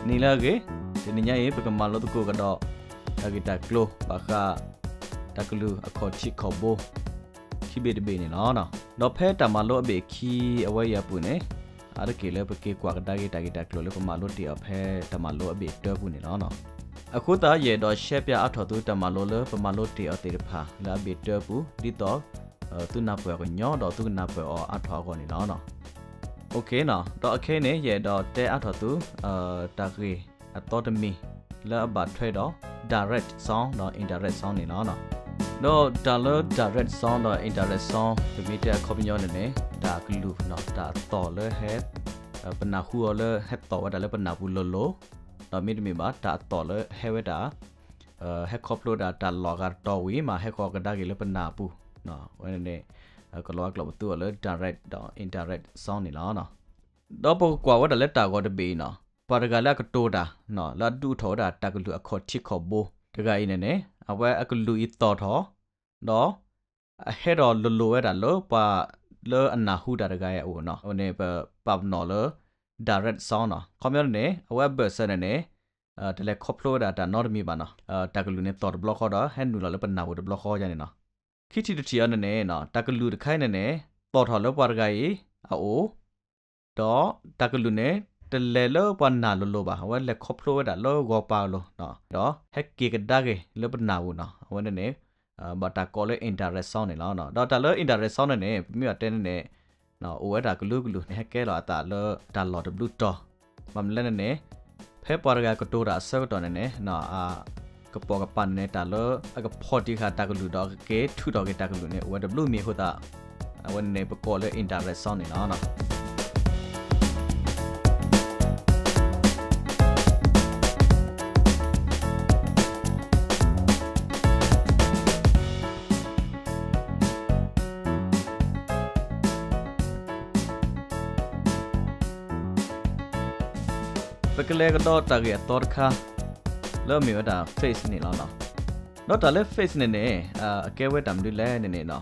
နံၤလၢအဂ့ၤ, တနံၤညါအံၤ ပကမၤလိသကိးကဒီး တၢ်ဂ့ၢ်တၢ်ကျိၤ ဘၣ်ဃး တၢ်ကလုၢ်အခီၣ်ထံးခီၣ်ဘိ ခံဘ့ၣ်တဘ့ၣ်န့ၣ်လီၤ. ဒီးဖဲတၢ်မၤလိအဘ့ၣ်ခံ အဝဲအံၤအပူၤန့ၣ် အါတက့ၢ်လၢပက့ၤကွၢ်ကဒါက့ၤတၢ်ဂ့ၢ်တၢ်ကျိၤလၢပမၤလိတ့ၢ်အီၤဖဲတၢ်မၤလိအဘ့ၣ်တၢပူၤန့ၣ်လီၤ. အဃိသတး ယအဲၣ်ဒိးရှဲပၠးအါထီၣ်သု တၢ်မၤလိလၢပမၤလိတ့ၢ်အီၤသ့ၣ်တဖၣ် လၢအဘ့ၣ်တၢပူၤ ဒ်သိး သုနၢ်ပၢၢ်အီၤကညီ ဒီးသုကနၢ်ပၢၢ်အီၤအါထီၣ်အဂီၢ်န့ၣ်လီၤ. ဒီးအခဲအံၤန့ၣ် ယအဲၣ်ဒိးတဲအါထီၣ်သု တၢ်ဂ့ၢ်အသီတမံၤ လၢအဘၣ်ထွဲဒီး direct sound ဒီး indirect sound န့ၣ်လီၤ. ဒီးတၢ်လၢ direct sound ဒီး indirect sound ပမ့ၢ်တဲအခီပညီန့ၣ်န့ၣ် တၢ်ကလုၢ် တၢ်အသီၣ်လၢဟဲ ပနၢ်ဟူအီၤလၢဟဲသီၣ်ဝဲဒၣ်လၢပနၢ်ပူၤလိၤလိၤ, ဒီးမ့တမ့ၢ်ဘၣ် တၢ်အသီၣ်လၢဟဲဝဲဒၣ် ဟဲခီဖျိဝဲဒၣ်တၢ်လီၢ်အဂၤတတီၤဝံၤ မ့ၢ်ဟဲဃီၤကဒါက့ၤလၢပနၢ်ပူၤ, အဝဲန့ၣ်န့ၣ် ကလီၤဝါကျိာ်ပသူအီၤလၢ direct ဒီး indirect sound န့ၣ်လီၤ. ဒီးပကကွၢ်ဝဲဒၣ်လၢတၢ်ဂီၤတဘ့ၣ်အံၤန့ၣ် ပှၤတဂၤလၢအကတိၤတၢ် လၢအဒုးအိၣ်ထီၣ်ဝဲဒၣ်တၢ်ကလုၢ်အခီၣ်ထံးခီၣ်ဘိတဂၤအံၤန့ၣ်န့ၣ် အဝဲအကလုၢ်အံၤသီၣ်ထီၣ် ဒီး အဟဲဒီးလိၤလိၤဝဲဒၣ်လၢပှၤ လၢအနၢ်ဟူတၢ်တဂၤအံၤအအိၣ်န့ၣ် အဝဲန့ၣ်ပပာ်ပနီၣ်လၢ direct sound န့ၣ်. ခီပညီန့ၣ်န့ၣ် အဝဲအဘၢၣ်စၢၤန့ၣ်န့ၣ် တလဲၤခီဖျိဝဲဒၣ်တၢ်နီတမံၤဘၣ်န့ၣ် တၢ်ကလုၢ်န့ၣ်သီၣ်တဘျီဃီဒီး ဟဲနုာ်လီၤလၢပနၢ်ပူၤတဘျီဃီယါန့ၣ်လီၤ. ခံထံၣ်တထံၣ်အံၤန့ၣ်န့ၣ် တၢ်ကလုၢ်တခါအံၤန့ၣ်န့ၣ် သီၣ်ထီၣ်လၢပှၤတဂၤအံၤအအိၣ် ဒီးတၢ်ကလုၢ်န့ၣ် တလဲၤလၢပှၤနၢ်လိၤလိၤဘၣ်, အဝဲလဲၤခီဖျိဝဲဒၣ်လၢဂီၤပၤအလိၤ, ဒီးဟဲက့ၤကဒါက့ၤလၢပနၢ်ပူၤန့ၣ် အဝဲန့ၣ်န့ၣ် ဘၣ်တၢ်ကိးလၢ indirect sound န့ၣ်လီၤ. ဒီးတၢ်လၢ indirect sound န့ၣ်န့ၣ် ပမ့ၢ်ဘၣ်တဲန့ၣ်န့ၣ် အိၣ်ဝဲဒၣ်ကလုာ်ကလုာ်န့ၣ် ဟဲကဲလီၤအသးလၢတၢ်လီၢ်တဘျုးတီၤ, ဘၣ်မနုၤလဲၣ်န့ၣ်န့ၣ် ဖဲပှၤတဂၤကတိၤတၢ်အဆၢကတီၢ်န့ၣ်န့ၣ် ကပိာ်ကပၤန့ၣ်န့ၣ် တၢ်လၢအကဖီၣ်တံၢ်ဃာ်တၢ်ကလုၢ်ဒီးကက့ၤထုးထီၣ်က့ၤတၢ်ကလုၢ်န့ၣ် အိၣ်ဝဲတဘျုးမံၤအဃိသတး အဝဲန့ၣ်န့ၣ် ပကိးလၢ indirect sound န့ၣ်လီၤ. ပကလဲၤကဒီးတၢ်ဂ့ၢ်အသီတခါ လၢအမ့ၢ်ဝဲဒၣ် phase န့ၣ်လီၤ. ဒီးတၢ်လၢ phase န့ၣ်န့ၣ် အကဲဝဲတၢ်မနုၤလဲၣ်န့ၣ်န့ၣ် ဒ်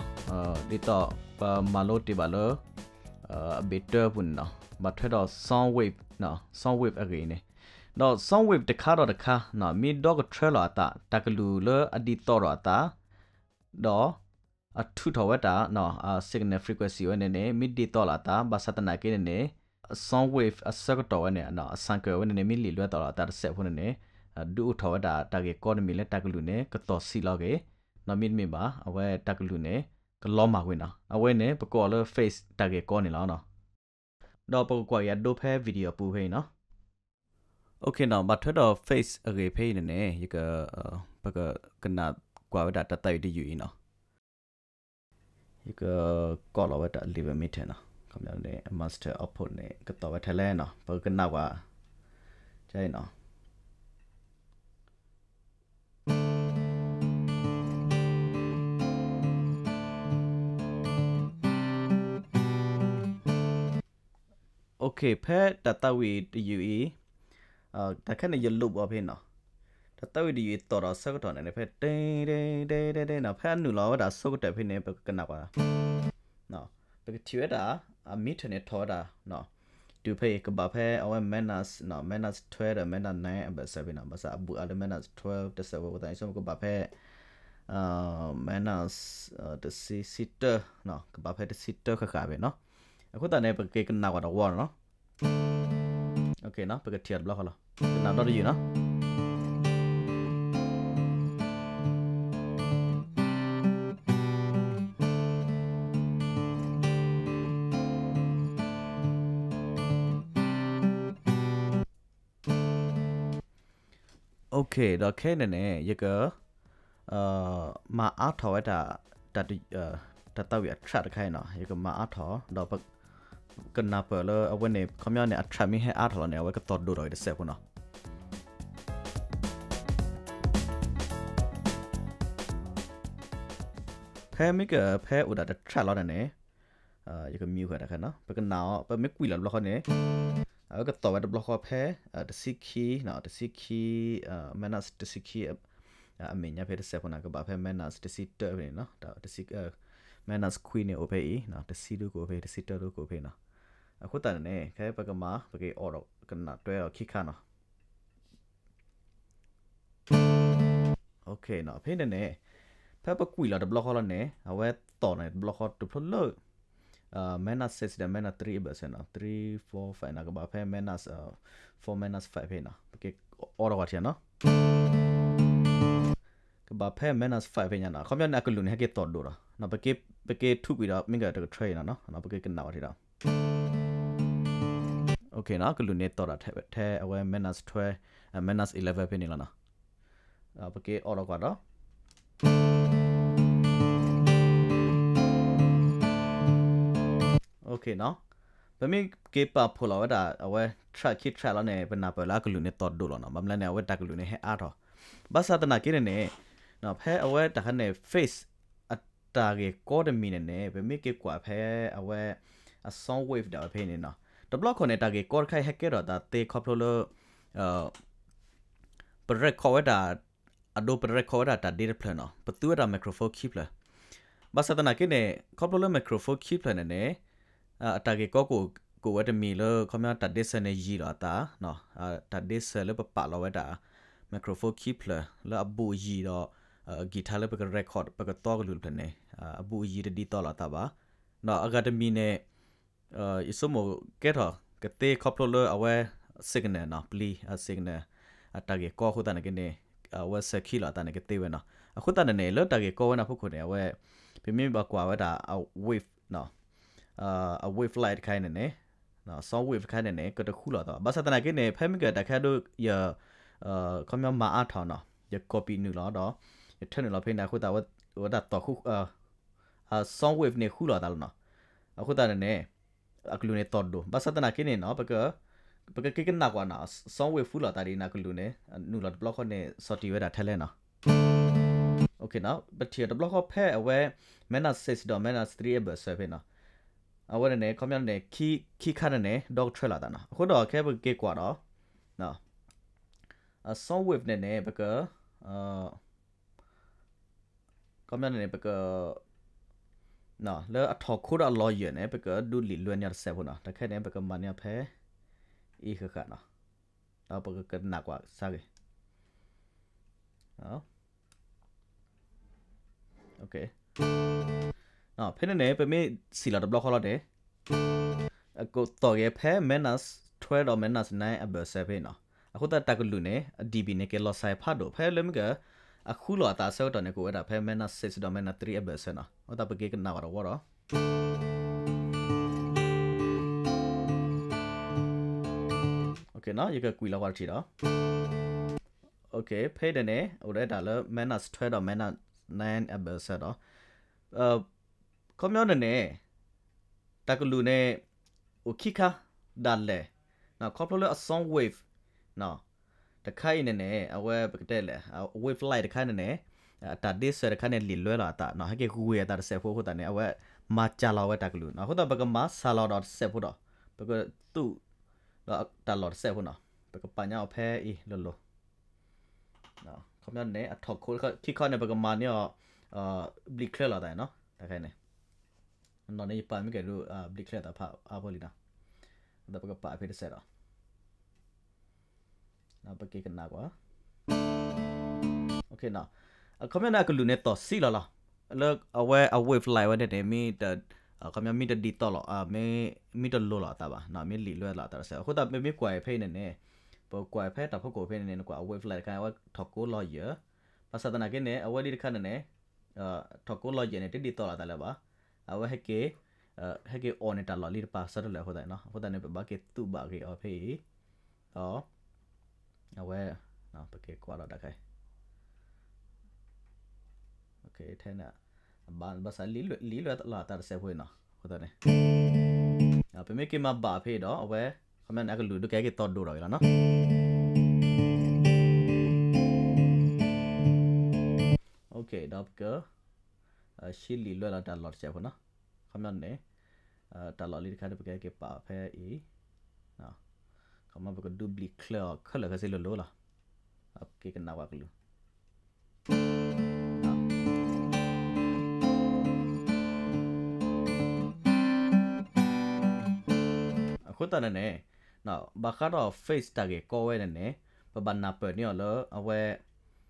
သိးပမၤလိတ့ၢ်ဘၣ်လၢ အဘ့ၣ်တၢပူၤန့ၣ်လီၤ. ဘၣ်ထွဲဒီး sound wave, sound wave အဂ့ၢ်န့ၣ်, ဒီး sound wave တခါဒီးတခါ မ့ၢ်ဒီကထၢလီၤအသး တၢ်ကလုၢ်လၢအဒ်သိးဒီးအသး ဒီးအထုးထီၣ်ဝဲတၢ် signal frequency ဝဲန့ၣ်န့ၣ် မ့ၢ်ဒ်သိးလိာ်အသး ဘၣ်ဆၣ်သနာ်က့န့ၣ်န့ၣ် sound wave အဆၢကတီၢ်ဝဲန့ၣ် အဆၣ်ကၢၣ်ဝဲန့ၣ်န့ၣ် မ့ၢ်လံာ်လွဲသိးလိာ်အသးတစဲးဖိန့ၣ်န့ၣ် ဒုးအိၣ်ထီၣ်ဝဲဒၣ်တၢ်ဂ့ၢ်ကီတမံၤလၢတၢ်ကလုၢ်န့ၣ် ကသီၣ်ဆံးလီၤက့ၤ နီၢ်မ့တမ့ၢ်ဘၣ် အဝဲတၢ်ကလုၢ်န့ၣ် ကလီၤမၢ်ကွံာ်န့ၣ် အဝဲန့ၣ် ပကိးအီၤလၢ phase တၢ်ဂ့ၢ်ကီန့ၣ်လီၤ. ဒီးပကကွၢ်က့ၤအဒိဖဲ video အပူၤဖဲအံၤန့ၣ် OK န့ၣ် ဘၣ်ထွဲဒီး phase အဂ့ၢ်ဖဲအံၤန့ၣ်န့ၣ် ယက ပကကနၣ်ကွၢ်ဝဲဒၣ်တၢ်သးဝံၣ်တယုၢ်အံၤန့ၣ် ယကကိးလီၤဝဲဒၣ် level meter န့ၣ် ခီပညီန့ၣ် master output န့ၣ် ကသီၣ်ဝဲထဲလဲၣ်န့ၣ် ပကကနၣ်ကွၢ် ကဲအံၤန့ၣ် OK ဖဲတၢ်သးဝံၣ်တယုၢ်အံၤ တၢ်ခဲန့ၣ် ယ loop အီၤဖဲန့ၣ် တၢ်သးဝံၣ်တယုၢ်အံၤသီၣ်ဒီးဆၢကတီၢ်န့ၣ် ဖဲ တဲတဲတဲတဲန့ၣ် ဖဲအနုာ်လီၤဝဲဒၣ်အဆိကတၢၢ်ဖဲန့ၣ် ပကကနၣ်ကွၢ် ပကထံၣ်ဝဲဒၣ် အ meter န့ၣ်ထီၣ်ဝဲဒၣ် တုၤဖဲအံၤ ကဘၣ်ဖဲအဝဲ minus minus twelve ဒီး minus nine အဘၢၣ်စၢၤဖဲန့ၣ် ဘၣ်ဆၣ်အဘူးအါလၢ minus twelve တစဲးဖိအဃိသတး ယဆိကမိၣ်ကဘၣ်ဖဲ minus တဆံ ဆံတၢ ကဘၣ်ဖဲတဆံတၢဃၣ်ဃၣ်ဖဲန့ၣ် အဃိသတးန့ၣ် ပကက့ၤကနၣ်ကွၢ်တဝီန့ၣ်လီၤ. ပကထံၣ်အီၤတဘျီဃီလီၤ. ကနၣ်ဒီတယုၢ်န့ၣ် OK ဒီးခဲအံၤန့ၣ်န့ၣ် ယက မၤအါထီၣ်ဝဲဒၣ် တၢ်သးဝံၣ်အ track တခါအံၤန့ၣ် ယကမၤအါထီၣ် ဒီး ကနၢ်ပၢၢ်လၢအဝဲန့ၣ် ခီပညီန့ၣ် အ track မ့ၢ်ဟဲအါထီၣ်လီၤန့ၣ် အဝဲကသီၣ်ဒိၣ်ထီၣ်က့ၤတစဲးဖိန့ၣ် ဖဲမ့ၢ်က ဖဲအိၣ်ဒၣ်တ track လီၤန့ၣ်န့ၣ် ယက mute ဃာ်တခါန့ၣ် ပကနၣ်အီၤ ပမ့ၢ်ကွံာ်လီၤတဘျီဃီန့ၣ် အဝဲကသီၣ်ဝဲတဘျီဃီဖဲ တဆံခံ တဆံခံ minus တဆံခံ အမဲာ်ညါဖဲတစဲးဖိန့ၣ် ကဘၣ်ဖဲ minus တဆံတၢဖဲန့ၣ် minus ခွံန့ၣ်အိၣ်ဖဲအံၤ တဆံဒၣ်ကအိၣ်ဖဲ တဆံတၢဒၣ်ကအိၣ်ဖဲန့ၣ် အဃိသတးန့ၣ်န့ၣ် ခဲအံၤပကမၤ ပကအိးထီၣ်ကနၣ်တွဲအီၤခံခါန့ၣ် ဖဲန့ၣ်န့ၣ် ဖဲပကွံာ်လီၤတဘျီဃီလီၤန့ၣ် အဝဲသီၣ်န့ၣ်တဘျီဃီတဖျိလၢ minus six ဒီး minus three အဘၢၣ်စၢၤနီၤ, three, four, five နီၤ, ကဘၣ်ဖဲ minus four, minus five ဖဲနီၤ, ပက့ၤအိးထီၣ်ကွၢ်ထံနီၤ. ကဘၣ်ဖဲ minus five ဖဲညါနီၤ, အခီပညီန့ၣ် အကလုာ်န့ၣ် ဟဲက့ၤသီၣ်ဒိၣ်လီၤ. ပက့ၤထူးကွံာ်ဒီး မ့ၢ်ကတကထၢအံၤနီၤ, ပက့ၤကနၣ်ဝဲထံဒီး ကလုာ်န့ၣ်သီၣ်ဒၣ်ထဲအဝဲ minus twelve, minus eleven ဖဲန့ၣ်လီၤနီၤ. ပက့ၤအိးထီၣ်ကွၢ်ဒီး ပမ့ၢ်က့ၤပာ်ဖှိၣ်လီၤဝဲဒၣ်အဝဲ track ခံ track လီၤန့ၣ် ပနၢ်ပၢၢ်လၢအကလုာ်န့ၣ်သီၣ်ဒိၣ်လီၤနီၤ. ဘၣ်မနုၤလဲၣ်န့ၣ် အဝဲတၢ်ကလုာ်န့ၣ်ဟဲအါထီၣ်. ဘၣ်ဆၣ်သနာ်က့န့ၣ်န့ၣ် ဖဲအဝဲတၢ်ခါန့ၣ် phase အတၢ်ဂ့ၢ်ကီတမံၤန့ၣ်န့ၣ် ပမ့ၢ်က့ၤကွၢ်ဖဲအဝဲ အ sound wave ဒၣ်ဝဲဖဲန့ၣ်နီၤ. တဘျီခီန့ၣ် တၢ်ဂ့ၢ်ကီတခါအံၤဟဲကဲထီၣ်သးသ့ခီဖျိလၢ ပ record ဝဲဒၣ် အဒိ ပ record ဝဲဒၣ်တၢ်ဒ့တဖျၢၣ်နီၤ, ပသူဝဲဒၣ် microphone ခံဖျၢၣ်. ဘၣ်ဆၣ်သနာ်က့န့ၣ် ခီဖျိလၢ microphone ခံဖျၢၣ်န့ၣ်န့ၣ် အတၢ်ဂ့ၢ်ကီကအိၣ်ဝဲတမံၤလၢ ခီပညီတၢ်ဒ့စၢၤန့ၣ်ယံာ်လီၤအသး, တၢ်ဒ့စၢၤလၢပပာ်လီၤဝဲဒၣ် microphone ခံဖျၢၣ်လၢအဘူးအယံၤဒီး guitar လၢပက record ပကသီကလုာ်တဖျၢၣ်န့ၣ် အဘူးအယံၤတဒ်သိးလိာ်အသးဘၣ်. ဒီးအဂၤတမံၤန့ၣ် ယဆိကမိၣ်ကဲထီၣ်ကသ့ခီဖျိလၢအဝဲ signal နီၤ, ပျံၤ signal အတၢ်ဂ့ၢ်ကီအဃိသတးန့ၣ်က့န့ၣ် အဝဲစဲၤခံလီၤအသးန့ၣ်ကသ့ဝဲနီၤ. အဃိသတးန့ၣ်န့ၣ် လၢတၢ်ဂ့ၢ်ကီဝဲန့ၣ်အဖီခိၣ်န့ၣ် အဝဲ ပမ့ၢ်ဘၣ်ကွၢ်ဝဲဒၣ် အ wave နီၤ, အ wavelength တခါအံၤန့ၣ်န့ၣ် sound wave တခါအံၤန့ၣ်န့ၣ် ကတဃူလိာ်အသးဘၣ်. ဘၣ်ဆၣ်သနာ်က့န့ၣ် ဖဲမ့ၢ်ကတၢ်ခဲဒိ ယ ခီပညီမၤအါထီၣ်နီၤ, ယ copy နုာ်လီၤဒီး ယထၢနုာ်လီၤဖဲန့ၣ် အဃိသတးဝဲဒၣ်သီၣ် sound wave န့ၣ်ဃူလိာ်အသးလီၤနီၤ. အဃိသတးန့ၣ်န့ၣ် အကလုာ်န့ၣ်သီၣ်ဒိၣ်. ဘၣ်ဆၣ်သနာ်က့န့ၣ်နီၤ ပကက့ၤကနၣ်ကွၢ်နီၤ sound wave ဃူလိာ်အသးဒ်န့ၣ် အကလုာ်န့ၣ် နုာ်လီၤတဘျီဃီန့ၣ် စီၣ်တံၢ်ဝဲဒၣ်ထဲလဲၣ်နီၤ. ပထံၣ်တဘျီဃီဖဲအဝဲ minus six ဒီး minus three အဘၢၣ်စၢၤဖဲနီၤ, အဝဲန့ၣ်န့ၣ် ခီပညီန့ၣ် ခံခါန့ၣ်န့ၣ် ဒီကထၢလိာ်သးနီၤ. အဃိဒီးခဲပကက့ၤကွၢ်ဒီး sound wave န့ၣ်န့ၣ် ပက ခီပညီန့ၣ်န့ၣ် ပက လၢအထီၣ်ခိဒီးအလီၤယၢၢ်န့ၣ် ပကဒုးလံာ်လွဲန့ၢ်အီၤတစဲးဖိနီၤ. တၢ်ခဲန့ၣ် ပကမၤန့ၢ်အီၤဖဲ အံၤဃၣ်ဃၣ်နီၤ, ဒီးပကကနၣ်ကွၢ်စၢ်ဂ့ၤ. ဖဲန့ၣ်န့ၣ် ပမ့ၢ်စံၣ်လီၤတဘျီဃီလီၤန့ၣ် အကသီၣ်ဂ့ၤဖဲ minus twelve ဒီး minus nine အဘၢၣ်စၢၤဖဲနီၤ. အဃိသတးတၢ်ကလုာ်န့ၣ် အ dB န့ၣ် ကလီၤစၢ်ဖးဒိၣ် ဖဲလၢမ့ၢ်က အဃူလိာ်အသးအဆၢကတီၢ်န့ၣ် ကအိၣ်ဝဲဒၣ်ဖဲ minus six ဒီး minus three အဘၢၣ်စၢၤနီၤ. အဃိသတးပက့ၤကနၣ်ကွၢ်တဝီဒီး ယကကွံာ်လီၤကွၢ်တထံၣ်ဒီး ဖဲန့ၣ်န့ၣ် အိၣ်ဒၣ်တၢ်လၢ minus twelve ဒီး minus nine အဘၢၣ်စၢၤဒီး ခီပညီန့ၣ်န့ၣ် တၢ်ကလုာ်န့ၣ် အိၣ်ခံခါ ဒၣ်လဲာ် ခီဖျိလၢအ sound wave တခါအံၤန့ၣ်န့ၣ် အဝဲပကတဲလဲၣ် wavelength တခါန့ၣ်န့ၣ် အတၢ်ဒ့စၢၤတခါန့ၣ် လံာ်လွဲလိာ်အသး ဟဲက့ၤဂ့ၤအသးတစဲးဖိအဃိသတးန့ၣ် အဝဲမၤစှၤလီၤဝဲတၢ်ကလုာ်နီၤ. အဃိသတး ပကမၤစှၤလီၤဒီးတစဲးဖိဒီး ပကသူၣ်ဒီးတၢ်လီၢ်တစဲးဖိနီၤ. ပကပာ်ညါအီၤဖဲအံၤလိၤလိၤ ခီပညီန့ၣ် အထီၣ်ခိခံခီန့ၣ် ပကမၤန့ၢ်အီၤ ဘျံးချၢလိာ်သးနီၤ. တခါန့ၣ် နီၢ်န့ၣ်ယပာ်မ့ၢ်ကဲဒိ ဘျံးချၢသးဖးအါဖိလံနီၤ. ဒီးပကပာ်ဖဲတစဲးဒီး ပက့ၤကနၣ်ကွၢ် အခီပညီန့ၣ် အကလုာ်န့ၣ်သီၣ်ဆံးလီၤလီၤ. လၢအဝဲအ wavelength ဝဲန့ၣ်န့ၣ် မ့ၢ် ခီပညီမ့ၢ်တဒ်သိးလိာ် မ့ၢ်တလိၤလိာ်အသးဘၣ် မ့ၢ်လံာ်လွဲလိာ်အသးတစဲး. အဃိသတးမ့မ့ၢ်ကွၢ်ဖဲအံၤန့ၣ်န့ၣ် ပကွၢ်ဖဲတၢ်ဖီခိၣ်ဖဲန့ၣ်န့ၣ် နကွၢ်အ wavelength တခါ အဝဲထီၣ်ကိးလီၤယၢၢ် ဘၣ်ဆၣ်သနာ်က့န့ၣ် အဝဲဒ်တခါန့ၣ်န့ၣ် ထီၣ်ကိးလီၤယၢၢ်န့ၣ် တဒ်သိးလိာ်သးလၢၤဘၣ်. အဝဲဟဲက့ၤ ဟဲက့ၤအိၣ်န့ၣ်တၢ်လီၢ်လံတပၤဆၢတလၢာ်အဃိသတးန့ၣ်နီၤ. အဃိသတးန့ၣ် ပဘၣ်က့ၤသူၣ်ဘၣ်က့ၤအီၤဖဲအံၤ ဒီး အဝဲ ပက့ၤကွၢ်ဒီးတၢ်ခဲအံၤ ထဲန့ၣ် အဘၣ် ဘၣ်ဆၣ်လံာ်လွဲလိာ်အသးတစဲးဖိအံၤနီၤ. အဃိသတးန့ၣ် ပမ့ၢ်က့ၤမၤဘၣ်ဖဲအံၤဒီး အဝဲ ခီပညီန့ၣ် အကလုာ်ဒုးကဟဲက့ၤသီၣ်ဒိၣ်ထီၣ်က့ၤလီၤနီၤ. ဒီးပက ဆံးလံာ်လွဲလိာ်တၢ်လီၢ်တစဲးဖိနီၤ. ခီပညီန့ၣ် တၢ်လီၢ်လံတခါန့ၣ် ပကဟဲက့ၤပာ်ဖဲအံၤ ခီပညီပကဒုးဘျံးချၢအီၤခဲလၢာ်ခဲဆ့လိၤလိၤလီၤ. ပက့ၤကနၣ်ကွၢ်ကလုာ် အဃိသတးန့ၣ်န့ၣ် ဘၣ်ဃးဒီး phase တၢ်ဂ့ၢ်ကီဝဲန့ၣ်န့ၣ် ပဘၣ်နၢ်ပၢၢ်န့ၢ်အီၤလၢအဝဲ ခီ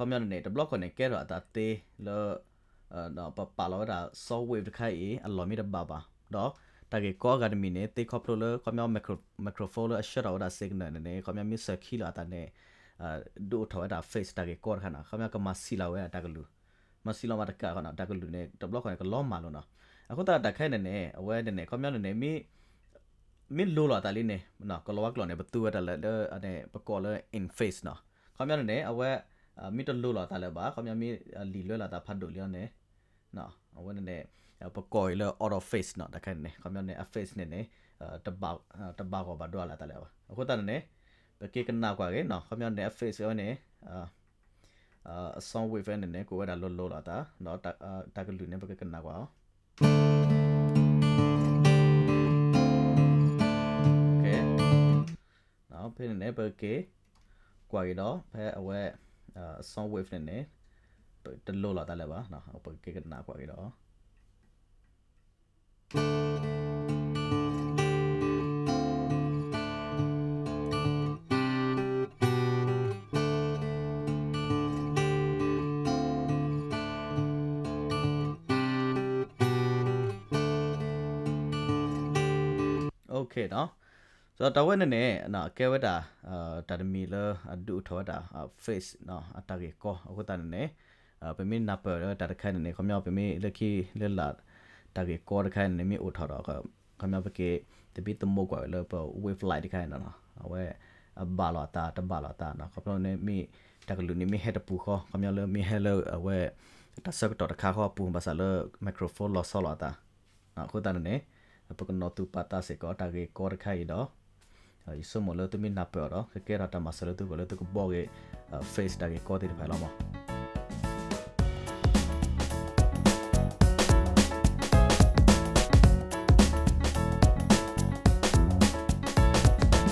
ခီပညီန့ၣ်န့ၣ် တဘျီခီန့ၣ် ကဲထီၣ်အသးသ့လၢ ပပာ်လီၤဝဲဒၣ် sound wave တခါအံၤ အလီၢ်မ့ၢ်တဘၣ်ဘၣ်, ဒီးတၢ်ဂ့ၢ်ကီအဂၤတမံၤန့ၣ် သ့ခီဖျိလၢ ခီပညီ micro- microphone လၢအဆှၢထီၣ်ဝဲဒၣ် signal န့ၣ်န့ၣ် ခီပညီမ့ၢ်စၢၤခံလီၤအသးန့ၣ် ဒုးအိၣ်ထီၣ်ဝဲဒၣ် phase တၢ်ဂ့ၢ်ကီတခါန့ၣ် ခီပညီကမၤဆံးလီၤဝဲဒၣ်တၢ်ကလုၢ်, မၤဆံးလီၤမးတကးဃီန့ၣ် တၢ်ကလုၢ်န့ၣ် တဘျီခီန့ၣ် ကလီၤမၢ်လီၤနီၤ. အဃိသတးတၢ်ခဲအံၤန့ၣ်န့ၣ် အဝဲန့ၣ်န့ၣ် ခီပညီန့ၣ်န့ၣ် မ့ၢ် မ့ၢ်လိၤလီၤအသးလံန့ၣ် ကလီၤဝါကျိာ်န့ၣ် ပသူဝဲဒၣ်လၢ လၢအန့ၣ် ပကိးလၢ in phase နီၤ. ခီပညီန့ၣ်န့ၣ် အဝဲ မ့ၢ်တလိၤလီၤအသးလၢၤဘၣ် ခီပညီမ့ၢ်လံာ်လွဲလီၤအသးဖးဒိၣ်လံန့ၣ် အဝဲန့ၣ်န့ၣ် ပကိးအီၤလၢ out of phase နီၤ. တၢ်ခဲအံၤန့ၣ် ခီပညီန့ၣ် အ phase န့ၣ်န့ၣ် တဘၣ်ဂီၢ်ဘၣ်ဒွးလီၤအသးလၢၤဘၣ်. အဃိသတးန့ၣ်န့ၣ် ပက့ၤကနၣ်ကွၢ်က့ၤနီၤ. ခီပညီန့ၣ် အ phase အဝဲန့ၣ် အ sound wave အဝဲန့ၣ်န့ၣ် ကအိၣ်ဝဲဒၣ်လိၤလိၤလီၤအသး ဒီးတၢ်ကလုၢ်န့ၣ် ပကကနၣ်ကွၢ်အီၤ. ဖဲန့ၣ်န့ၣ် ပက့ၤကွၢ်က့ၤဒီး ဖဲအဝဲ sound wave န့ၣ်န့ၣ် တလိၤလီၤအသးလၢၤဘၣ်. ပကက့ၤကနၣ်ကွၢ်က့ၤဒီး ဒီးတၢ်ဝဲန့ၣ်န့ၣ် ကဲဝဲဒၣ် တၢ်တမံၤလၢအဒုးအိၣ်ထီၣ်ဝဲဒၣ် phase အတၢ်ဂ့ၢ်ကီ. အဃိသတးန့ၣ်န့ၣ် ပမ့ၢ်နၢ်ပၢၢ်လၢတၢ်တခါန့ၣ်န့ၣ် ခီပညီပမ့ၢ်လၢခံလၢလာ် တၢ်ဂ့ၢ်ကီတခါန့ၣ်န့ၣ် မ့ၢ်အိၣ်ထီၣ်ဒီး ခီပညီပက့ၤ တဘံသမိးကွၢ်ဝဲလၢပ wavelength တခါန့ၣ်နီၤ အဝဲ အဘၣ်လီၤအသး တဘၣ်လီၤအသးနီၤ. ခီပညီန့ၣ်မ့ၢ် တၢ်ကလုၢ်န့ၣ်မ့ၢ်ဟဲတပူၤဃီ ခီပညီလၢမ့ၢ်ဟဲလၢအဝဲ တၢ်ဆၢကတီၢ်တခါဃီအပူၤ ဘၣ်ဆၣ်လၢ microphone လီၤဆီလိာ်အသး အဃိသတးန့ၣ်န့ၣ် ပကနီၣ်သူၣ်ပာ်သးစ့ၢ်ကီးတၢ်ဂ့ၢ်ကီတခါအံၤဒီး ယဆိကမိၣ်လၢသုမ့ၢ်နၢ်ပၢၢ်အီၤဒီး ကကဲထီၣ်တၢ်မၤစၢၤလၢသုဂီၢ်လၢသုကဘှီက့ၤ phase တၢ်ဂ့ၢ်ကီသ့ၣ်တဖၣ်လီၤမး.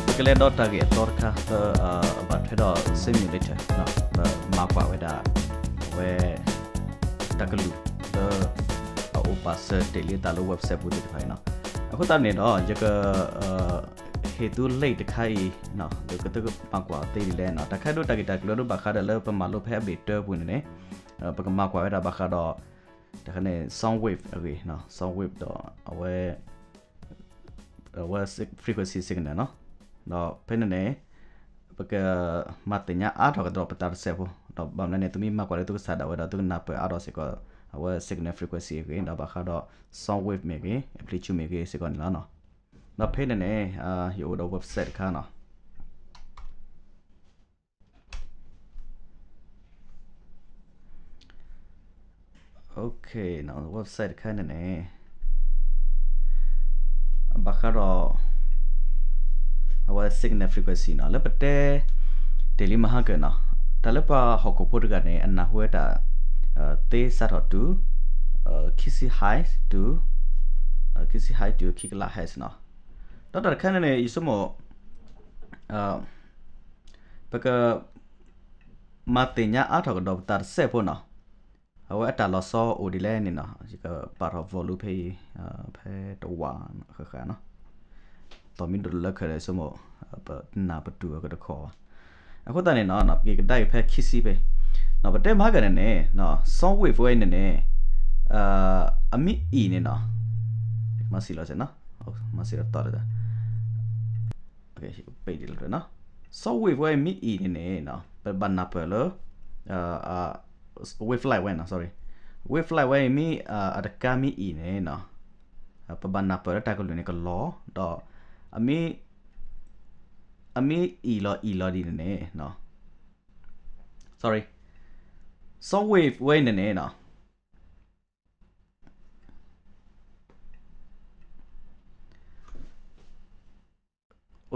ပကလဲၤဒီးတၢ်ဂ့ၢ်အသီတခါလၢ ဘၣ်ထွဲဒီး simulator မၤကွၢ်ဝဲဒၣ် အဝဲ တၢ်ကလုၢ်လၢ အအိၣ်ပာ်စၢၤတ့ၢ်လံအသးလၢ website ပူၤသ့ၣ်တဖၣ်အံၤနီၤ. အဃိသတးန့ၣ်ဒီး ယက ဟ့ၣ်သု link တခါအံၤ သုကဘၣ်ကွၢ်သ့ဒ်လဲၣ်နီၤ. တၢ်ခဲဒိတၢ်ဂ့ၢ်တၢ်ကျိၤဒိဘၣ်ဃးဒီးလၢပမၤလိဖဲအဘ့ၣ်တၢပူၤန့ၣ်န့ၣ် ပကမၤကွၢ်ဝဲဒၣ်ဘၣ်ဃးဒီး တၢ်ခါန့ၣ် sound wave အဂ့ၢ် sound wave ဒီးအဝဲ အဝဲ frequency signal နီၤ. ဒီးဖဲန့ၣ်န့ၣ် ပကမၤသ့ၣ်ညါအါထီၣ်ကဒီးပသးတစဲးဖိ ဒီးဘၣ်မနုၤန့ၣ် သုမ့ၢ်မၤကွၢ်လၢသုကစၢ်ဒၣ်ဝဲဒီး သုကနၢ်ပၢၢ်အါထီၣ်စ့ၢ်ကီး အဝဲ signal frequency အဂ့ၢ် ဒီးဘၣ်ဃးဒီး sound wave မ့ၢ်ဂ့ၤ amplitude မ့ၢ်ဂ့ၤစ့ၢ်ကီးန့ၣ်လီၤ. ဒီးဖဲန့ၣ်န့ၣ် ယအိၣ်ဒီး website တခါနီၤ. Okay နီၤ website တခါန့ၣ်န့ၣ် ဘၣ်ဃးဒီး အဝဲ signal frequency နီၤ လၢပတဲ တ့ၢ်လံမဟါကၢၢ်နီၤ တၢ်လၢပှၤဟီၣ်ခိၣ်ဖိတဂၤန့ၣ် အနၢ်ဟူဝဲတၢ် သ့စးထီၣ်တုၤ ခံဆံ hertz တုၤ ခံဆံ hertz တုၤ ခံကလး hertz နီၤ. ဒီးတၢ်တခါန့ၣ်န့ၣ် ယဆိကမိၣ် ပက မၤသ့ၣ်ညါအါထီၣ်ကဒီးပသးတစဲးဖိနီၤ. အဝဲအတၢ်လီၤဆီအိၣ်ဒ်လဲၣ်န့ၣ်နီၤ ယကပာ်ထီၣ် volume ဖဲအံၤ ဖဲတဝာ်ဃၣ်ဃၣ်နီၤ. သီၣ်မံဒိၣ်လၢခဲလၢာ်ဆိကမိၣ် ပနၢ်ပတုာ်အကတခီဘၣ်. အဃိသတးန့ၣ်နီၤ ပက့ၤကဒါက့ၤဖဲခံဆံဖဲ ပတဲမဟါကၢၢ်န့ၣ်န့ၣ် sound wave ဝဲအံၤန့ၣ်န့ၣ် အမ့ၢ်အံၤန့ၣ်နီၤ မၤစံးလီၤစဲးနီၤ မၤစံးလီၤတီၢ်လၢ sound wave ဝဲမ့ၢ်အံၤန့ၣ်န့ၣ် ပဘၣ်နၢ်ပၢၢ်လၢ wavelength ဝဲနီၤ sorry wavelength ဝဲမ့ၢ် အတကါမ့ၢ်အံၤန့ၣ်နီၤ ပဘၣ်နၢ်ပၢၢ်လၢတၢ်ကလုၢ်န့ၣ်ကလီၤ ဒီး အမ့ၢ် အမ့ၢ်အံၤလီၤအံၤလီၤဒ်န့ၣ်န့ၣ် sorry sound wave ဝဲန့ၣ်န့ၣ်နီ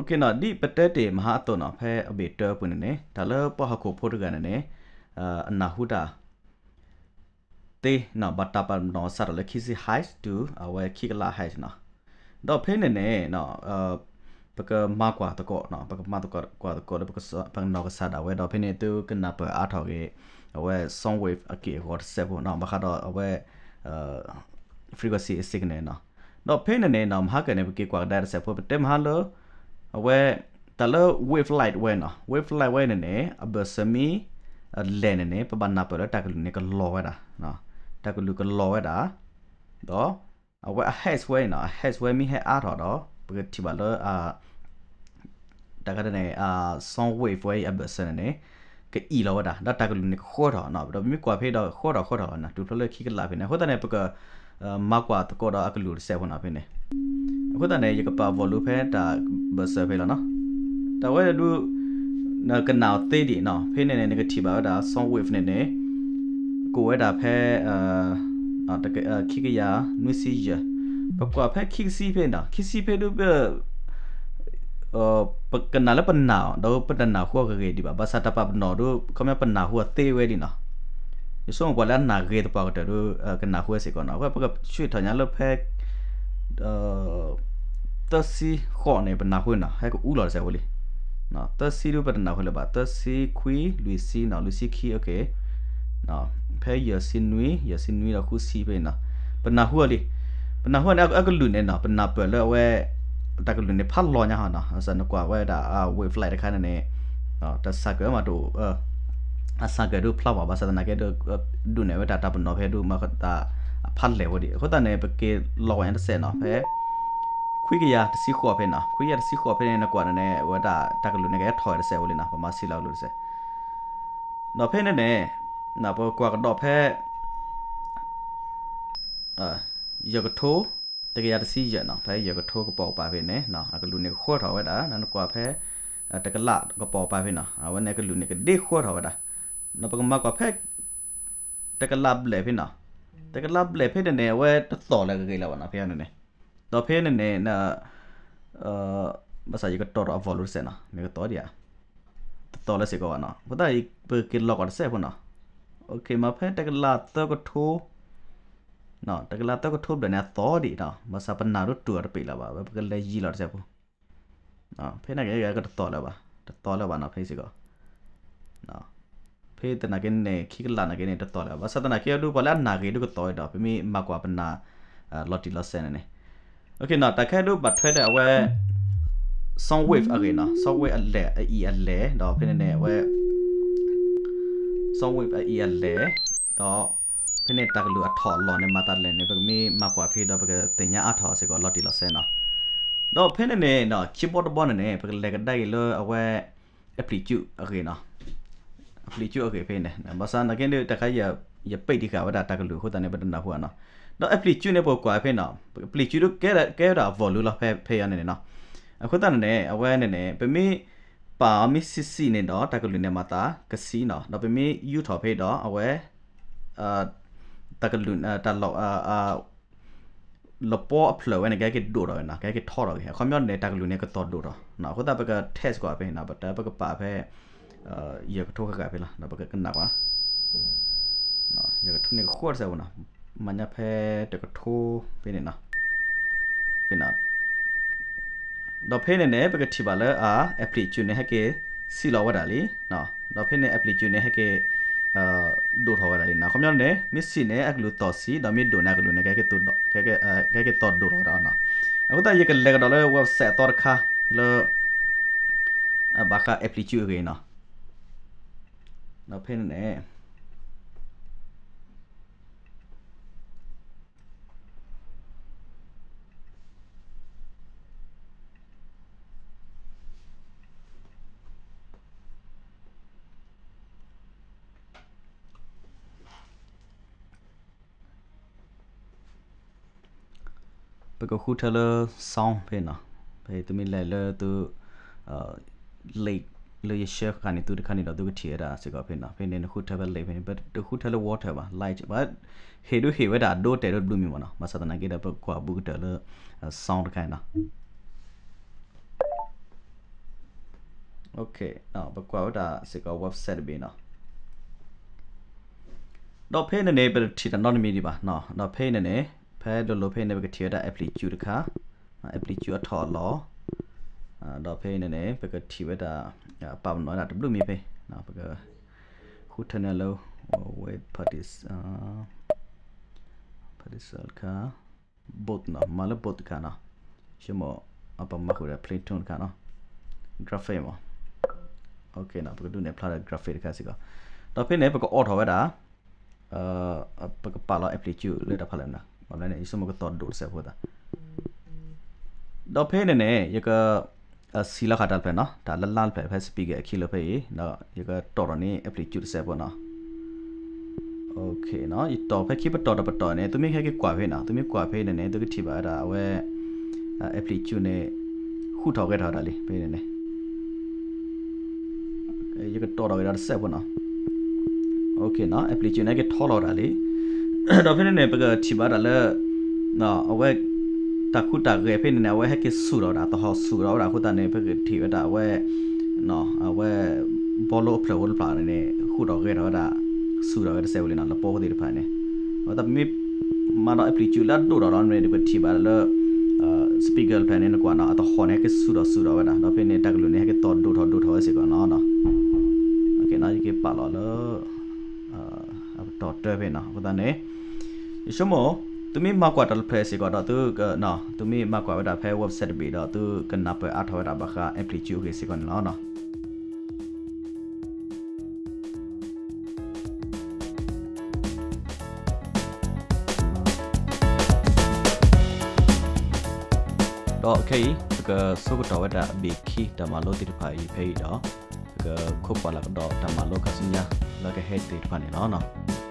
ၤ ဒ်ပတဲတ့ၢ်မဟါအသိးနီၤ ဖဲအဘ့ၣ်တၢပူၤန့ၣ်န့ၣ် တၢ်လၢပှၤဟီၣ်ခိၣ်ဖိတဂၤန့ၣ်န့ၣ် အနၢ်ဟူတၢ် သ့ ဘၣ်တၢ်ပာ်ပနီၣ်စးထီၣ်လၢခံဆံ hertz တုၤ အဝဲခံကလး hertz နီၤ. ဒီးဖဲန့ၣ်န့ၣ် ပကမၤကွၢ်သကိး ပကမၤသကိးကွၢ်သကိးလၢ ပကနီၢ်ကစၢ်ဒၣ်ဝဲ ဒီးဖဲန့ၣ်သုကနၢ်ပၢၢ်အါထီၣ်က့ၤ အဝဲ sound wave အက့ၢ်အဂီၤတစဲးဖိနီၤ ဘၣ်ဃးဒီးအဝဲ frequency signal နီၤ. ဒီးဖဲန့ၣ်န့ၣ်နီၤ မဟါကၢၢ်န့ၣ် ပက့ၤကွၢ်ကဒါတစဲးဖိ ပတဲမဟါလၢ အဝဲ တၢ်လၢ wavelength ဝဲနီၤ wavelength ဝဲန့ၣ်န့ၣ် အဘၢၣ်စၢၤမံၤ အလဲၤန့ၣ်န့ၣ် ပဘၣ်နၢ်ပၢၢ်လၢတၢ်ကလုၢ်န့ၣ်ကလီၤဝဲဒၣ်, တၢ်ကလုၢ်ကလီၤဝဲဒၣ်, ဒီး အဝဲအ hash ဝဲအံၤနီၤ, အ hash ဝဲမ့ၢ်ဟဲအါထီၣ်ဒီး ပကထံၣ်ဘၣ်လၢ တၢ်ခါန့ၣ် sound wave ဝဲအံၤအဘၢၣ်စၢၤန့ၣ်န့ၣ် ကအံၣ်လီၤဝဲဒၣ် ဒီးတၢ်ကလုၢ်န့ၣ်ကဃၢထီၣ်နီၤ, ဒီးပမ့ၢ်ကွၢ်ဖဲဒီးဃၢထီၣ်ဃၢထီၣ်လီၤနီၤ, တုၤဖျိလၢခံကလးဖဲန့ၣ် အဃိသတးန့ၣ် ပက မၤကွၢ်သကိးဒီးအကလုၢ်တစဲးဖိနီၤဖဲန့ၣ်, အဃိသတးန့ၣ် ယကပာ် volume ဖဲတၢ်ဘၢၣ်စၢၤဖဲလီၤနီၤ, တၢ်ဝဲဒုး နကနၣ်အီၤသ့ဒံးနီၤ, ဖဲန့ၣ်န့ၣ် နကထံၣ်ဘၣ်ဝဲဒၣ် sound wave န့ၣ်န့ၣ် ကိးဝဲဒၣ်ဖဲ ခံကယၤနွံဆံယဲၢ်, ပကွၢ်ဖဲခံကဆံဖဲနီၤ, ခံဆံဖဲဒုး ပကနၣ်လၢပနၢ်အီၤ ဒီးပတနၢ်ဟူအီၤဂ့ၤဂ့ၤဒံးဘၣ်, ဘၣ်ဆၣ်တၢ်ပာ်ပနီၣ်ဒုး ခီပညီပနၢ်ဟူအီၤသ့ဝဲဒံးနီၤ, ယဆိကမိၣ်ပှၤလၢအနၢ်ဂ့ၤသပှၢ်ကတၢၢ်ဒုး ကနၢ်ဟူဝဲစ့ၢ်ကီးနီၤ, အဃိပကဆွံးထီၣ်ညါလၢဖဲ သၢဆံဃိးန့ၣ် ပနၢ်ဟူနီၤ ဟဲကအူလီၤတစဲးဖိလံ, သၢဆံဒုးပတနၢ်ဟူလၢၤဘၣ်, သၢဆံခွံ လွံၢ်ဆံနီၤ လွံၢ်ဆံခံ ဖဲယဲၢ်ဆံနွံ ယဲၢ်ဆံနွံဒီးဃုဆံဖဲန့ၣ်နီၤ, ပနၢ်ဟူအီၤလံ, ပနၢ်ဟူန့ၣ် အကလုၢ်န့ၣ်နီၤ ပနၢ်ပၢၢ်လၢအဝဲ တၢ်ကလုၢ်န့ၣ်ဖးလီၤညါဟီနီၤ, ဘၣ်ဆၣ်နကွၢ်ဝဲဒၣ် wavelength တခါန့ၣ်န့ၣ် တၢ်ဆၢကၢၣ်မးတအိၣ် အဆၢကၢၣ်ဒုးဖျါဝဲ ဘၣ်ဆၣ်သနာ်က့ဒုး ဒုးနဲၣ်ဝဲဒၣ်တၢ်ပနီၣ်ဖဲဒုး မၤတၢ်အဖးလဲၢ်ဝဲဒံး, အဃိသတးန့ၣ် ပက့ၤလီၤဝဲညါတစဲးနီၤ ဖဲ ခွံကယၤတဆံဃိးဖဲနီၤ, ခွံကယၤတဆံဃိးဖဲန့ၣ် နကွၢ်န့ၣ်န့ၣ် အဝဲဒၣ်တၢ်ကလုၢ်န့ၣ် ကဟဲထီၣ်ဝဲတစဲးဖိလံနီၤ, ပမၤဆံးလီၤကလုၢ်တစဲး, ဒီးဖဲန့ၣ်န့ၣ် ပကွၢ်ကဒီးဖဲ ယဲၢ်ကထိ တကယၤတဆံယဲၢ်နီၤ, ဖဲယဲၢ်ကထိကပိာ်ကပၤဖဲန့ၣ် အကလုၢ်န့ၣ်ကဃၢထီၣ်ဝဲဒၣ်, နကွၢ်ဖဲ တကလးကပိာ်ကပၤဖဲနီၤ အဝဲန့ၣ်ကလုၢ်န့ၣ်ကဒ့ဃၢထီၣ်ဝဲဒၣ်, ဒီးပကမၤကွၢ်ဖဲ တကလးဘျဲၣ်ဖဲနီၤ, တကလးဘျဲၣ်ဖဲန့ၣ်န့ၣ် အဝဲတသီၣ်လၢအဂ့ၤလၢၤဘၣ်နီၤ, ဖဲန့ၣ်န့ၣ်, ဒီးဖဲန့ၣ်န့ၣ် ဘၣ်ဆၣ်ယကတီၢ်ထီၣ်အ volume တစဲးနီၤ, မ့ၢ်ကသီဒံးဧါ, တသီၣ်လၢစ့ၢ်ကီးဘၣ်နီၤ, အဃိသတး ပက့ၤလီၤကွၢ်တစဲးဖိနီၤ, မ့ၢ်ဖဲတကလးသၢကထိ တကလးသၢကထိဘျဲၣ်န့ၣ် အသီၣ်ဒံးနီၤ, ဘၣ်ဆၣ်ပနၢ်ဒိးတူၢ်အီၤတပ့ၤလၢၤဘၣ်, ဝဲပကလဲၤယံၤလီၤတစဲးဖိ, ဖဲန့ၣ်က့ ကတသီၣ်လၢၤဘၣ်, တသီၣ်လၢၤဘၣ်နီၤ ဖဲစ့ၢ်ကီး ဖဲသနာ်က့န့ၣ် ခံကလးနာ်က့န့ၣ် တသီၣ်လၢၤဘၣ်, ဘၣ်ဆၣ်သနာ်က့အဒုး ပှၤလၢအနၢ်ဂ့ၤဒုးကသီၣ်ဝဲဒီး ပမ့ၢ်မၤကွၢ်ပနၢ် လီၤတံၢ်လီၤဆဲးန့ၣ်န့ၣ်, တၢ်ခဲဒုးဘၣ်ထွဲဒီးအဝဲ sound wave အဂ့ၢ်နီၤ, sound wave အလဲၢ် အအံၣ်အလဲၢ် ဒီးဖဲန့ၣ်န့ၣ် အဝဲ sound wave အအံၣ်အလဲၢ်, ဒီးဖဲန့ၣ်တၢ်ကလုၢ်အထီၣ်အလီၤန့ၣ် မၤသးလဲၣ်န့ၣ် ပကမ့ၢ်မၤကွၢ်ဖဲဒီး ပကသ့ၣ်ညါအါထီၣ်စ့ၢ်ကီးလီၤတံၢ်လီၤဆဲးနီၤ, ဒီးဖဲန့ၣ်န့ၣ် ခံဘီတဘီန့ၣ်န့ၣ် ပကလဲၤကဒါက့ၤလၢအဝဲ amplitude အဂ့ၢ်နီၤ, amplitude အဂ့ၢ်ဖဲန့ၣ် ဘၣ်ဆၣ်သနာ်က့ဒုး တၢ်ခါ ယပ့ၢ်တံၢ်ဃာ်ဝဲဒၣ်တၢ်ကလုၢ်အဃိသတးန့ၣ် ပတနၢ်ဟူဘၣ်နီၤ, ဒီး amplitude န့ၣ် ပကွၢ်ဖဲနီၤ, amplitude ဒုးကဲဝဲဒၣ်အ volume လီၤ ဖဲဖဲအံၤန့ၣ်နီၤ, အဃိသတးန့ၣ်န့ၣ် အဝဲန့ၣ်န့ၣ် ပမ့ၢ်ပာ်အီၤမ့ၢ်ဆံးဆံးန့ၣ်ဒီး တၢ်ကလုၢ်န့ၣ် မၤသးကဆှီနီၤ, ဒီးပမ့ၢ်ယူထီၣ်ဖဲဒီး အဝဲ တၢ်ကလုၢ် တၢ်လီၤ လပီအဖျၢၣ်ဝဲန့ၣ် ကဟဲက့ၤဒိၣ်ထီၣ်ဝဲနီၤ, ကဟဲက့ၤထီထီၣ်က့ၤ, အခီပညီန့ၣ် တၢ်ကလုၢ်န့ၣ်ကသီၣ်ဒိၣ်ထီၣ်, အဃိသတးပက test ကွၢ်ဖဲနီၤ, ပတၢ်ပကပာ်ဖဲ ယဲၢ်ကထိဃၣ်ဃၣ်ဖဲလီၤ, ဒီးပကကနၣ်ကွၢ် ယဲၢ်ကထိန့ၣ်ကဃၢတစဲးဖိနီၤ, မၤညါဖဲတကထိဖဲန့ၣ်နီၤ, ဒီးဖဲန့ၣ်န့ၣ် ပကထံၣ်ဘၣ်လၢအ amplitude န့ၣ် ဟဲက့ၤဆံးလီၤဝဲဒၣ်လံ, ဒီးဖဲန့ၣ် amplitude န့ၣ် ဟဲက့ၤ ဒိၣ်ထီၣ်ဝဲဒၣ်လံနီၤ, အခီပညီန့ၣ် မ့ၢ်ဆံးန့ၣ် အကလုၢ်သီၣ်ဆံး, ဒီးမ့ၢ်ဒိၣ်န့ၣ် အကလုၢ်န့ၣ် ကဟဲက့ၤသီၣ်ဒိၣ်ထီၣ်ဝဲဒၣ်နီၤ, အဃိသတး ယကလဲၤကဒီးလၢ website အသီတခါ လၢ ဘၣ်ဃး amplitude အဂ့ၢ်နီၤ, ဒီးဖဲန့ၣ်န့ၣ် ပကဃုထၢလၢ sound ဖဲနီၤ, ဖဲသုမ့ၢ်လဲၤလၢသု link လၢယ share ဃာ်န့ၢ်သုတခါန့ၣ်ဒီး သုကထံၣ်ဝဲဒၣ်စ့ၢ်ကီးဖဲနီၤ, ဖဲန့ၣ်နဃုထၢဖဲ link ဖဲန့ၣ် ပတဃုထၢလၢ water ဘၣ်, light ဘၣ်, ဟ့ၣ်ဒုးဟ့ၣ်ဝဲဒၣ်အဒိတဲာ်ဒိၣ်တဘျုးမံၤမ့ၢ်နီၤ, ဘၣ်ဆၣ်သနာ်က့ဒီး ပကွၢ်ဘူးကတၢၢ်လၢ sound တခါနီၤ ပကွၢ်ဝဲဒၣ်စ့ၢ်ကီး website တဘ့ၣ်နီၤ, ဒီးဖဲန့ၣ်န့ၣ် ပတထံၣ်တၢ်နီတမံၤဒံးဘၣ်, ဒီးဖဲန့ၣ်န့ၣ် ဖဲလိၤလိၤဖဲန့ၣ် ပကထံၣ်ဝဲဒၣ် amplitude တခါ, amplitude အထီၣ်အလီၤ, ဒီးဖဲန့ၣ်န့ၣ် ပကထံၣ်ဝဲဒၣ် ပာ်ပနီၣ်ဝဲဒၣ်တဘျုးမံၤဖဲ, ပကဃုထၢန့ၢ်လၢ wave partition, partition တခါ both နီၤ, မၤလၢ both တခါနီၤ, ဆိကမိၣ် ပမၤဃုာ်ဒီး Play Tune တခါနီၤ, graphic မး, ပကဒုးနဲၣ်ဖျါဒီး graphic တခါစ့ၢ်ကီး, ဒီးဖဲန့ၣ် ပကအိးထီၣ်ဝဲဒၣ် ပကပာ်လီၤ amplitude လၢတၢ်ဖးလဲၣ်န့ၣ် ဘၣ်မနုၤလဲၣ်န့ၣ် ယဆိကမိၣ်ကသီၣ်ဒိၣ်တစဲးဖိသး ဒီးဖဲန့ၣ်န့ၣ် ယက ဆံးလီၤဃာ်တၢ်တဖျၢၣ်နီၤ တၢ်လၢလါတဖျၢၣ်ဖဲ speaker အခံလၢဖဲအံၤ ဒီးယကတီၢ်ထီၣ်န့ၣ် amplitude တစဲးဖိနီၤ ယတီၢ်ဖဲခံပတီၢ်တပတီၢ်န့ၣ် သုမ့ၢ်ဟဲက့ၤ ကွၢ်ဖဲနီၤ သုမ့ၢ်ကွၢ်ဖဲန့ၣ်န့ၣ် သုကထံၣ်ဘၣ်ဝဲဒၣ်အဝဲ amplitude န့ၣ် ဃုထီၣ်ဂဲၤထီၣ်ဝဲဒၣ်လံ ဖဲန့ၣ်န့ၣ် ယကတီၢ်ထီၣ်က့ၤဒီးတစဲးဖိနီၤ amplitude န့ၣ် ဟဲက့ၤထီလီၤဝဲဒၣ်လံ ဒီးဖဲန့ၣ်န့ၣ် ပကထံၣ်ဘၣ်ဝဲဒၣ်လၢ အဝဲ တၢ်ဃုတၢ်ဂဲၤဖဲန့ၣ်န့ၣ် အဝဲဟဲက့ၤဆူၣ်ထီၣ်ဝဲဒၣ် သဟီၣ်ဆူၣ်ထီၣ်ဝဲဒၣ်အဃိသတးန့ၣ် ပကထံၣ်ဝဲဒၣ်အဝဲ အဝဲ ဘီလိအဖျၢၣ်ဖိတဖျၢၣ်န့ၣ် ဃုထီၣ်ဂဲၤထီၣ်ဝဲဒၣ် ဆူၣ်ထီၣ်ဝဲတစဲးဖိလံနီၤ လပီဖိသ့ၣ်တဖၣ်န့ၣ် အဝဲသတးပမ့ၢ် မၤဒီး amplitude လၢအဒိၣ်ထီၣ်လီၤန့ၣ် ပကထံၣ်ဘၣ်လၢ speaker တဖျၢၣ်န့ၣ် နကွၢ်နီၤ အသဟီၣ်န့ၣ် ဟဲက့ၤဆူၣ်ထီၣ်ဆူၣ်ထီၣ်ဝဲဒၣ် ဒီးဖဲန့ၣ် တၢ်ကလုၢ်န့ၣ် ဟဲက့ၤသီၣ်ဒိၣ်ထီၣ်ဒိၣ်ထီၣ်ဝဲစ့ၢ်ကီးနီၤ ယက့ၤပာ်လီၤလၢ အပတီၢ်တၢဖဲနီၤ အဃိသတးန့ၣ် ယဆိကမိၣ် သုမ့ၢ်မၤကွၢ်တၢ်တဖျၢၣ်စ့ၢ်ကီးဒီးသု သုမ့ၢ်မၤကွၢ်ဝဲဒၣ်ဖဲ website တဘ့ၣ်ဒီး သုကနၢ်ပၢၢ်အါထီၣ်ဝဲဒၣ်ဘၣ်ဃး amplitude အဂ့ၢ်စ့ၢ်ကီးန့ၣ်လီၤ. ဒီးခဲအံၤ ပကဆိကတီၢ်ဝဲဒၣ်အဘ့ၣ်ခံတၢ်မၤလိသ့ၣ်တဖၣ်အံၤဖဲအံၤဒီး ပကခိးကွၢ်လၢကဒီးတၢ်မၤလိခါဆူညါလၢကဟဲသ့ၣ်တဖၣ်န့ၣ်လီၤ.